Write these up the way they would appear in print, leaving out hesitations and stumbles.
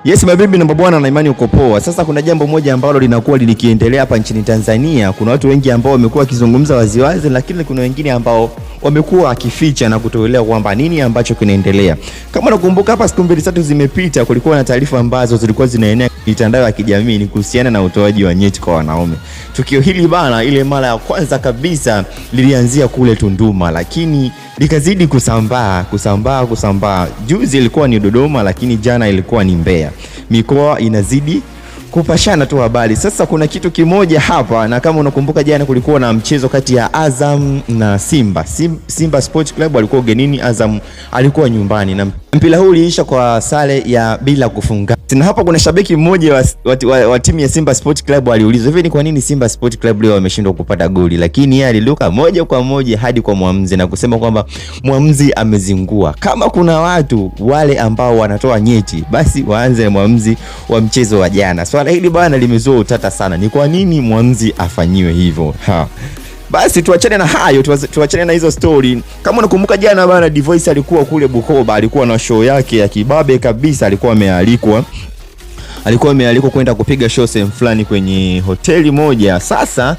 Yes, mabibi na mabwana, na imani uko poa. Sasa kuna jambo moja ambalo linakuwa likiendelea hapa nchini Tanzania. Kuna watu wengi ambao wamekuwa wakizungumza waziwazi, lakini kuna wengine ambao wamekuwa wakificha na kutoelewa kwamba nini ambacho kinaendelea. Kama unakumbuka, hapa siku mbili tatu zimepita, kulikuwa na taarifa ambazo zilikuwa zinaenea mitandao ya kijamii ni kuhusiana na utoaji wa nyeti kwa wanaume. Tukio hili bana, ile mara ya kwanza kabisa lilianzia kule Tunduma, lakini likazidi kusambaa kusambaa kusambaa. Juzi ilikuwa ni Dodoma, lakini jana ilikuwa ni Mbeya. Mikoa inazidi kupashana tu habari. Sasa kuna kitu kimoja hapa, na kama unakumbuka, jana kulikuwa na mchezo kati ya Azam na Simba. Simba Sports Club alikuwa ugenini, Azam alikuwa nyumbani, na mpira huu uliisha kwa sare ya bila kufunga. Na hapa kuna shabiki mmoja wa timu ya Simba Sports Club aliulizwa hivi, ni kwa nini Simba Sports Club leo wameshindwa kupata goli, lakini yeye aliluka moja kwa moja hadi kwa mwamuzi na kusema kwamba mwamuzi amezingua. Kama kuna watu wale ambao wanatoa nyeti, basi waanze na mwamuzi wa mchezo wa jana. Swala hili bana limezua utata sana, ni kwa nini mwamuzi afanyiwe hivyo? Ha. Basi tuachane na hayo, tuachane na hizo story. Kama unakumbuka jana bana, Dvoice alikuwa kule Bukoba, alikuwa na show yake ya kibabe kabisa, alikuwa amealikwa kwenda kupiga show sehemu fulani kwenye hoteli moja. Sasa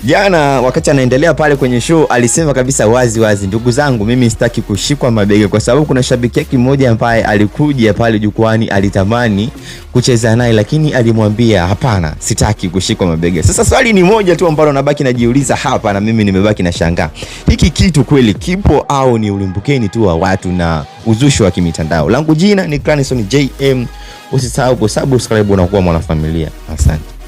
jana wakati anaendelea pale kwenye show alisema kabisa wazi wazi, ndugu zangu, mimi sitaki kushikwa mabega, kwa sababu kuna shabiki yake mmoja ambaye alikuja pale jukwani, alitamani kucheza naye, lakini alimwambia hapana, sitaki kushikwa mabega. Sasa swali ni moja tu ambalo nabaki najiuliza hapa, na mimi nimebaki na shangaa, hiki kitu kweli kipo au ni ulimbukeni tu wa watu na uzushi wa kimitandao? Langu jina ni Clanson JM, usisahau kusubscribe na kuwa mwanafamilia. Asante.